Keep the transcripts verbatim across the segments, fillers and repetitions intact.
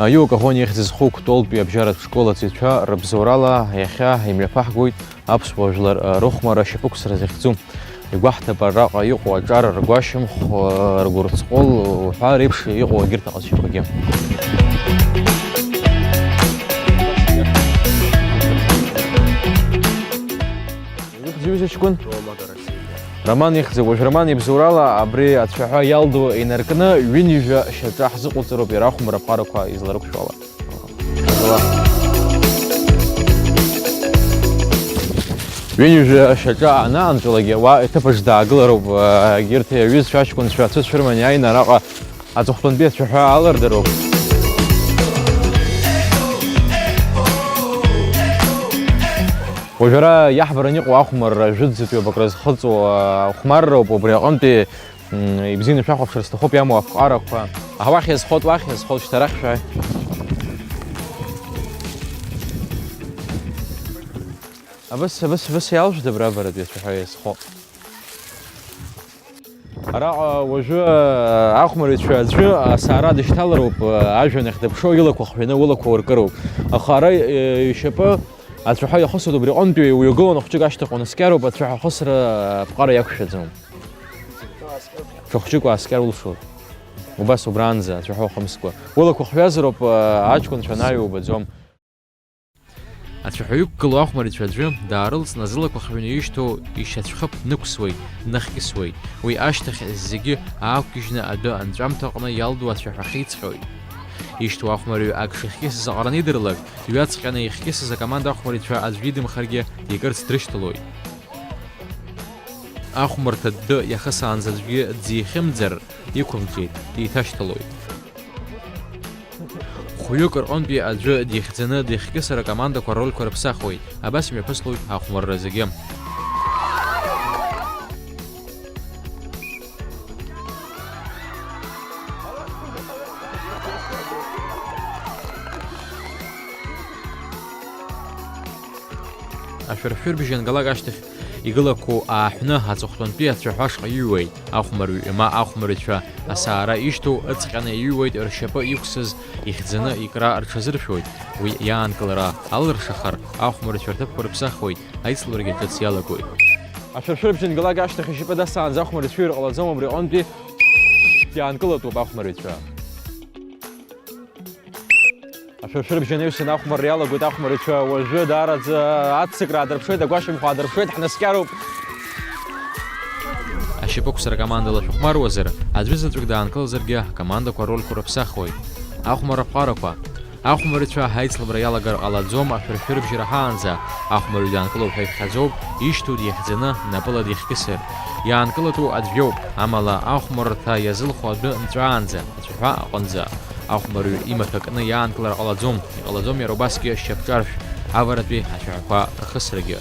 Аиу Каӷониа ихьӡ зху Кәтолтәи абжьаратә школ аҵаҩцәа рыбзоурала иахьа имҩаԥаҳгоит аԥсуа жәлар рыхәмарра ашьапықәсра захьӡу. Игәаҳҭап араҟа иҟоу аҿар, ргәашьамх, ргәырҵҟәыл уҳәа реиԥш иҟоу егьырҭ аҟазшьақәагьы. Иухьӡ-, иҩыза ҷкәын? Роман ихьӡуп. Уажә Роман ибзоурала абри ацәаҳәа иалду инаркны ҩынҩажәа шьаҿа ҳзыҟоуҵароуп иара ахәмарра аԥҟарақәа изларықәшәо ала. Ҩынҩажәа шьаҿа анаанҵәалак уа иҭыԥаҿ даагылароуп, егьырҭ аҩызцәа аҷкәынцәа ацәыцәырман иааины араҟа аҵыхәтәантәи ацәаҳәа алырдароуп. Уажәы ара иаҳбараны иҟоу ахәмарра жәытәӡатәи ҩбак рызхыҵуа хәмарроуп, убри аҟынтәи, м, ибзианы шәахәаԥшыр сҭахуп иамоу аԥҟарақәа. Аха уахь иазхоит, уахь иазхоит, шьҭа арахь шәааи. Абас, абас, абас иалжәда абра абаратәи ацәаҳәа иазхо? Араҟа уажәы, а, ахәмарыҩцәа аӡәы асаара дышьҭалароуп, а, ажәҩан ахь дыԥшуа, илақәа хҩаны, улақәа уркыроуп. Аха ара, э, ишьапы ацәаҳәа иахысуеит, убри аҟынтәи уҩагыланы хәҷык ашьҭахь унаскьароуп, ацәаҳәа ахысра аԥҟара иақәшәаӡом. Шәахәҷык уааскьар улшоит. Убас убранӡа, ацәаҳәа ухымскәа. Улақәа хҩазароуп, а, аҷкәынцәа анааҩуа убаӡом. Ацәаҳәа иқәгылоу ахәмарыҩцәа аӡәы даарылҵны зылақәа хҩаны ишьҭоу ишьацәхыԥ нықәсуеит, днахькьысуеит. Уи ашьҭахь зегьы аақәгьежьны адәы анҵәамҭа аҟны иалду ацәаҳәа ахьиҵҟьоит. Ишьҭоу ахәмарыҩ ак шихькьысыз аҟараны идырлак, дҩаҵҟьаны ихькьысыз акоманда ахәмарыҩцәа аӡәгьы идымхаргьы дикырц дрышьҭалоит. Ахәмарҭа дды иахысаанӡа аӡәгьы дзихьымӡар, иқәымҿиеит, деиҭашьҭалоит. Хәҩык рҟынтәи аӡәы дихьӡаны дихькьысыр акомандақәа ррольқәа рыԥсахуеит, абас имҩаԥыслоит ахәмарра зегьы. Ашәыршәырбжьы ангалак ашьҭахь игылақәоу ааҳәны аҵыхәтәантәи ацәаҳәа ашҟа иҩуеит. Ахәмарҩы ма ахәмарыҩцәа асаара ишьҭоу ыҵҟьаны иҩуеит, ршьапы иқәсыз ихьӡаны икра рҽазыршәоит. Уи иаанкылара алыршахар, ахәмарыҩцәа рҭыԥқәа рыԥсахуеит, аицлабрагьы ҿыц иалагоит. Ашәыршәырбжьы ангалак ашьҭахь ишьапы дасаанӡа ахәмарыҩцәа иҩыр ҟалаӡом, убри аҟынтәи иаанкылатәуп ахәмарыҩцәа. Ашәыршәырбжьы анаҩсан ахәмарра иалагоит, ахәмарыҩцәа уажәы даараӡа аццакра аадырԥшуеит, агәашьамх аадырԥшуеит, ҳнаскьароуп. Ашьапықәсра акомандала шәыхәмаруазар, аӡәы заҵәык даанкылазаргьы, акомандақәа рольқәа рыԥсахуеит. Ахәмарра аԥҟарақәа. Ахәмарыҩцәа аицлабра иалагар ҟалаӡом, ашәыршәырбжьы раҳаанӡа. Ахәмарыҩ даанкылоуп ҳәа иԥхьаӡоуп, ишьҭоу дихьӡаны, напыла дихькьысыр. Иаанкылатәу аӡә иоуп, амала ахәмаррҭа иазылхо адәы нҵәаанӡа, ацәаҳәа аҟынӡа. Ахәмарыҩ имаҭәа кны иаанкылар ҟалаӡом, иҟалаӡом иара убасгьы шьапҿаршә, аваратәи ацәаҳәақәа рхысрагьы.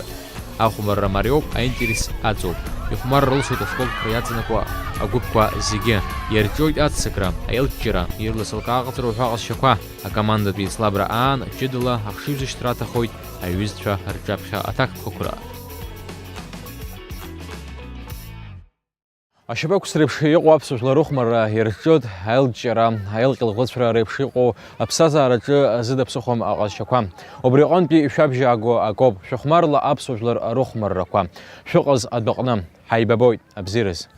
Ахәмарра мариоуп, аинтерес аҵоуп. Ихәмарра рылшоит ашколқәа иаҵанакуа агәыԥқәа зегьы. Иарҿиоит аццакра, аилҷҷара, ирласылкаа ҟаҵара уҳәа ҟазшьақәа. Акомандатә еицлабра аан, ҷыдала ахшыҩзышьҭра аҭахоит аҩызцәа рҿаԥхьа аҭакԥхықәра. Ашьапықәс реиԥш иҟоу аԥсуа жәлар рыхәмарра ирҿиоит аилҿиара, аилҟьа-лӷәыцәра реиԥш иҟоу аԥсҭазаараҿы зыда ԥсыхәам аҟазшьақәа. Убри аҟынтәи шәабжьааго акоуп, шәыхәмарла аԥсуа жәлар рыхәмаррақәа. Шәыҟаз адәаҟны, ҳаибабоит, абзиараз!